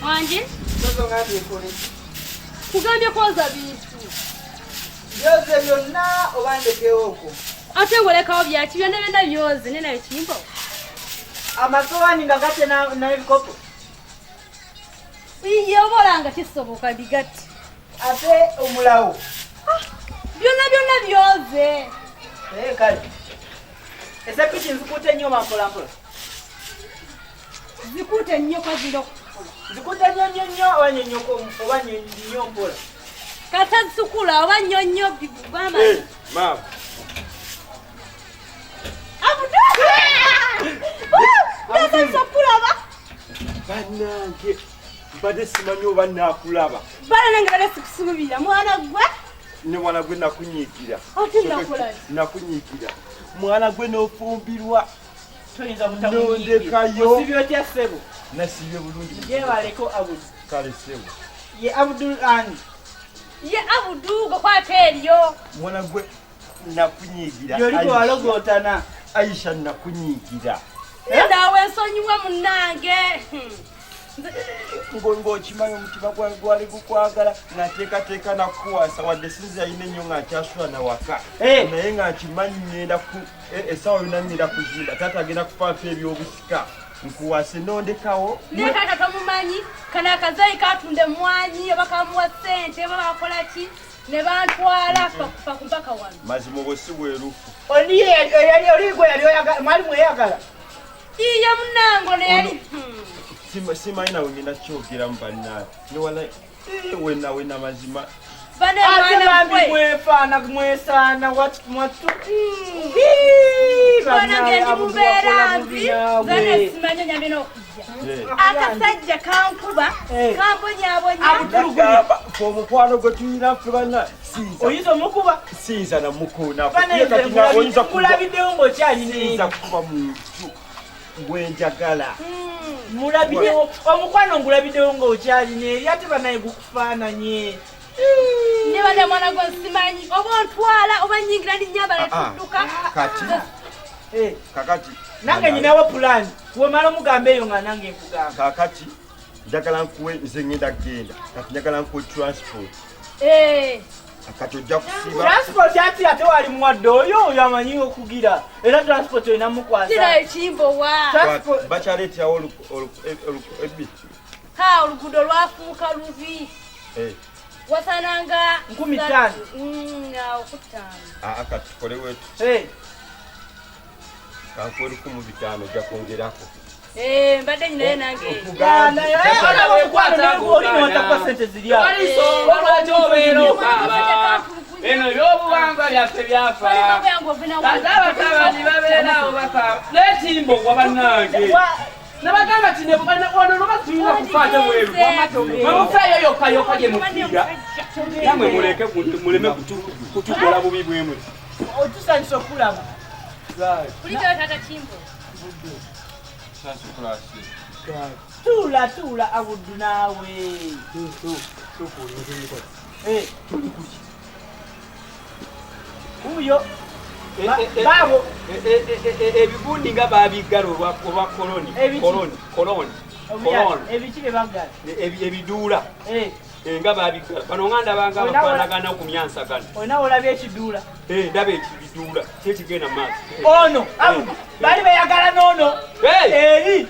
Wangi? Kugambye kwoza bintu. Byoze byonna oba ndekewo okwo? Ate ngolekawo byaki byonna byonna byoze naye nayo kimbo. Amasowaani nga gatte n'ebikopo. Iye oba olanga kisoboka bigatte. Ate omulawo? Ah, byonna byonna byoze. Eh, kale. Esepiki nzikutte nnyo oba mpola mpola? Zikutte nnyo kazira okutukula. Zikutte nnyo nnyo nnyo oba nnyo nnyo oba nnyo nnyo mpola? Kata zisukula oba nnyo nnyo bigamba. Hey, mama. Abudu! Bannange mbadde simanyi oba naakulaba. Bana nange badde sikusuubira mwana gwe. Ne mwana gwe nakunyiigira. Ate nakola ki? Nakunyiigira. Mwana gwe n'ofumbirwa. Toyinza Nondekayo. Osibye otya ssebo? Nasibye bulungi. Gyebaleko Abudu. Kale ssebo. Ye Abdul ani? Ye Abudu gwe kwata eryo. Mwana gwe nakunyiigira. Yoli gwe walogootana. Aisha nakunyiigira. Naawe nsonyiwe munnange. Ng'okimanyi omutima gwange gwali gukwagala nateekateeka nakukuwasa wadde sinzi yalina ennyo nga nkyasula na waka naye nga nkimanyi ngenda essaawa yonna ngenda kuzimba taata agenda kufa mpa ebyobusika nkuwase nondekawo. Naye taata tomumanyi kano akazeeyi katunda emmwanyi oba kamuwa ssente oba bakola ki ne bantwala mpaka wano. Mazima obwo si bwerufu. Oli gwe yali oyagala mwali mweyagala. Iye munnange ono yali. Simanyi nawe ngenda kyogeramu bannange newala wena wena mazima. Ate bambi mwefaana mwesaana mwattu. Bannange ndi mu mbeera mbi nze simanyi onyambe n'okujja. Akasajja kankuba kambonyaabonya. Abutulugunya omukwano gwe tulina ffe banna siyinza. Oyinza omukuba? Siyinza namukoona. Nkulabiddewo ng'okyalina. Siyinza kukuba muntu gwe njagala. Mulabiddewo omukwano ngulabiddewo ng'okyalina eri ate bannaye gukufaananye. Ne bana mwana gwe simanyi oba ontwala oba nnyingira ndi nnyambala tudduka. Kati kakati nange nyinawo pulaani womala omugamba eyo nga nange nkugamba. Kakati njagala nkuwe nze ngenda kugenda kati njagala nkuwe transport. Kati ojja kusiba transport ati ate wali muwadde oyo oyo amanyi okugira era transport olina mukwasa. Kira ekimbowa. Bakyaleeterawo ebbi. Ha oluguudo lwafuuka lubi. Wasananga 5,000. Awo ku 5. Aa kati tukole wetu. Kankuwe 1,500 ojja kwongerako. Mbadde nyinayo nange. Lwaki obeera okaaba? Eno ebyobuwangwa byaffe byafa. Ate abatabani babeera awo bakaaba. N'ekimbogwa bannange. Nabagamba kino wano luba tulina kufa ate bweru. Mwe mufeeyo yokka yokka gye mufiira. Nammwe muleke muleme kutukola bubi bwe muti. Otusanyusa okulaba. Kuliko taata Kimbo. Tuula tuula Abudu naawe. Uyo baabo ebigundi nga babiggala olwa koloni koloni koloni koloni ebiki bye baggala ebiduula nga babiggala bano nga ndabanga abafaanagana okumyansagana. Olina olabye ekiduula? Ndaba ekibiduula kyekigenda mu maaso. Ono Abudu bali beyagala n'ono eri.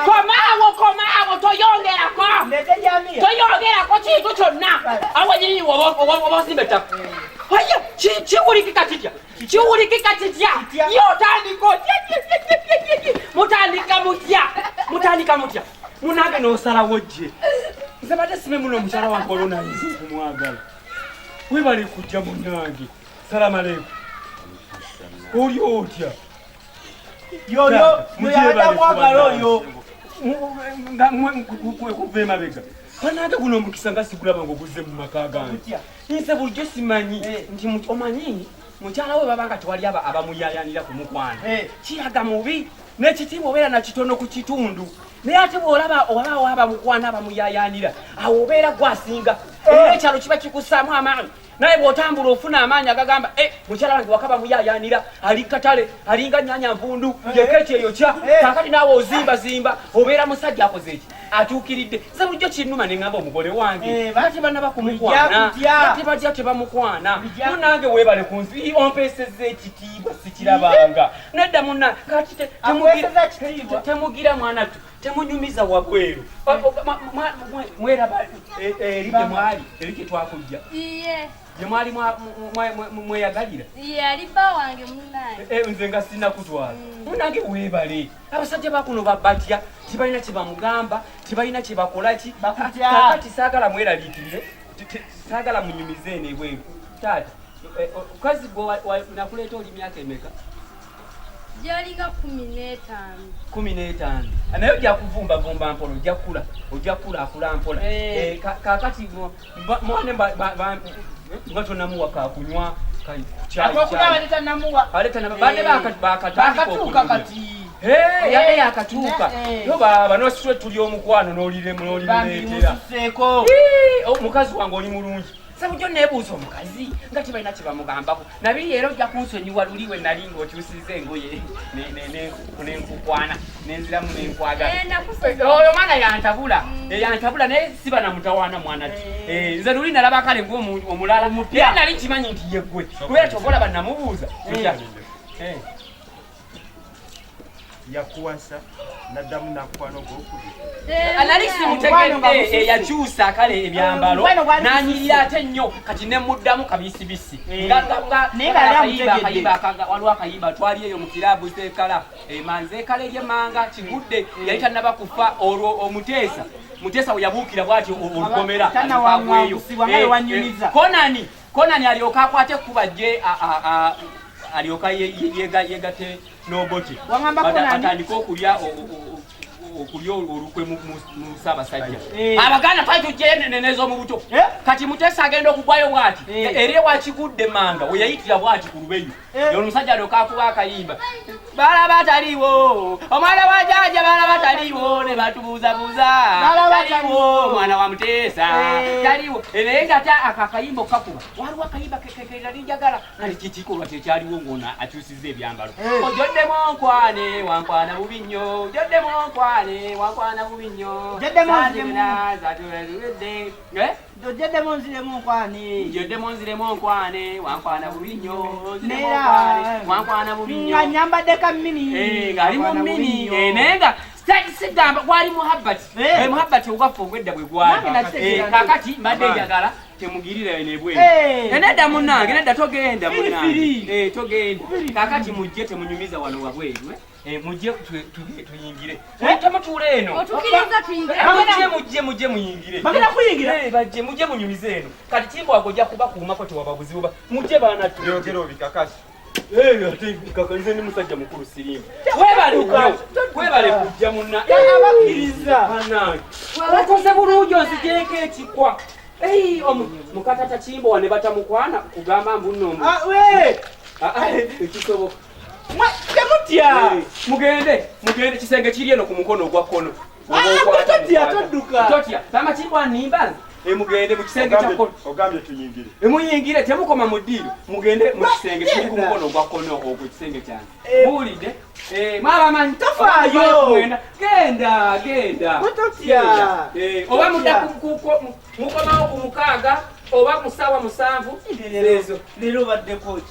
Komaawo komaawo toyongerako. Toyongerako kintu kyonna. Awo nyini oba osimba ettaka. Aya kiwulikika kitya? Kiwulikika kitya? Ye otandika otya? Mutandika mutya? Mutandika mutya? Munange n'osalawo gye. Nze badde sime muno omukyala wange olwo naye nze okumwagala. Webale kujja munnange. Salaamu aleikum. Oli otya? Yoyo yabadde oyo. Kuva emabega. Bannange guno omukisa nga sigulaba ng'oguzze mu maka gange. Nze bulijjo simanyi nti omanyi mukyala we baba nga tewali abamuyayanira ku mukwano. Kiraga mubi n'ekitiibwa obeera na kitono ku kitundu. Naye ate bw'olaba olaba abamukwana abamuyayanira awo obeera gwasinga. Era ekyalo kiba kikussaamu amaanyi. Naye bw'otambula ofuna amaanyi agagamba, eh, mukyala wange wakaba muyaayaanira, ali katale, alinga nnyanya nvundu, yeka ekyeyokya. Kaakati naawe ozimbazimba, obeera musajja akoze eki? Atuukiridde. Nze bulijjo kinnuma ne ŋŋamba omugole wange. Ate bannaba kumukwana. Ate batya tebamukwana. Munnange weebale ku nsi, ompeesezza ekitiibwa sikirabanga. Nedda munna, kati temugira mwana ttu. Temunyumiza wabweru. Mweraba eri gye mwali, eri gye twakujja. Gye mwali mweyagalira. Iye, ali bba wange munnange. Nze nga sinnakutwala. Munnange weebale. Abasajja ba kuno babatya, tebalina kye bamugamba, tebalina kye bakola ki. Kaakati saagala mweraliikirire, saagala munyumize eno ebweru. Taata, kazi gwe nakuleeta oli myaka emeka? Gyalinga 15. 15. Naye ojja kuvumbavumba mpola, ojja kukula, ojja kukula akula mpola. Kaakati mwane nga tonamuwa kakunywa, Bakatuuka kati. Yadde yakatuuka. Yo baaba nositwe tuli omukwano n'olimuleetera. Omukazi wange oli mulungi. Sabujo nebuuza omukazi nga tebalina kye bamugambako. Nabiri era ojja kunsonyiwa luli we nali ng'okyusiza engoye nenkukwana nenziramu nenkwagala. Oyo mwana yantabula, yantabula naye siba na mutawaana mwana ki. Nze luli nalaba kale ng'omulala era nali nkimanyi nti ye ggwe. Kubeera ky'ova olaba namubuuza. Yakuwasa naddamu n'akukwana ogwokubiri. Nali simutegedde, yakyusa kale ebyambalo n'anyirira ate nnyo kati ne muddamu kabisibisi. Waliwo akayimba twali eyo mu kiraabu zeekala emanzeekala ery'emmanga kigudde yali tannaba kufa olwo omuteesa Muteesa we yabuukira bw'atyo olukomera agweyo. Konani Konani alyoka akwate ekkuba gye alyoka yegatte n'Obote batandike okulya okulya olukwe mu Ssaabasajja. Abaganda twali tujjayo n'ez'omu buto. Kati Muteesa agenda okugwayo bw'ati era ewa Kigudde Manga we yayitira bw'ati ku lubenyu. Omusajja alyoka akuba akayimba. Balaba taliwo, omwana wa jjajja balaba taliwo, ne batubuuzabuuza. Taliwo, omwana wa Muteesa taliwo. Naye nga ate ako akayimba okakuba, waliwo akayimba ke nali njagala. Kale kikikolwa kye kyaliwo ng'ono akyusizza ebyambalo. Ojoddemu onkwane, wankwana bubi nnyo. Ojoddemu onkwane, wankwana bubi nnyo. Ojoddemu nziremu nkwane. Ojoddemu nziremu nkwane, wankwana bubi nnyo. Wankwana bubi nnyo. Nga nyambadde ka mini. Ng'ali mu mini. Naye nga sigamba gwali muhabbati. Muhabbati ogwaffe ogw'edda bwe gwali. Kaakati mbadde njagala temugirira eno ebweru. Nedda munnange, nedda togenda munnange. Togenda. Kaakati mujje temunyumiza wano wabweru. Mujje tuyingire. Temutuula eno. Otukiriza tuyingire. Mujje, mujje, mujje muyingire. Bagenda kuyingira? Bajje, mujje munyumize eno. Kati Kimbo ago ojja kubakuumako tewaba buzibu. Mujje baana tu. Byogera obikakasi. Ate kakalize ndi musajja mukulu sirimba. Weebale nnyo. Weebale kujja munna. Abakkiriza. Bannange. Okoze bulungi onzigyeko ekikwa. Mukatata Kimbo wane batamukwana kugamba mbu nno omu. Ekisoboka. Temutya. Mugende, mugende kisenge kiri eno ku mukono ogwa kkono. Totya, todduka. Totya. Mama Kimbo annimba nze. Mugende mu kisenge kya kkono. Ogambye tuyingire. Muyingire, temukoma mu ddiiro. Mugende mu kisenge kiri ku mukono ogwa kkono ogwo ekisenge kyange. Muwulidde? Mwabamanyi. Tofaayo. Genda, genda. Totya. Oba mudda mukomawo ku 6 oba ku ssaawa 7. Leero obaddeko ki?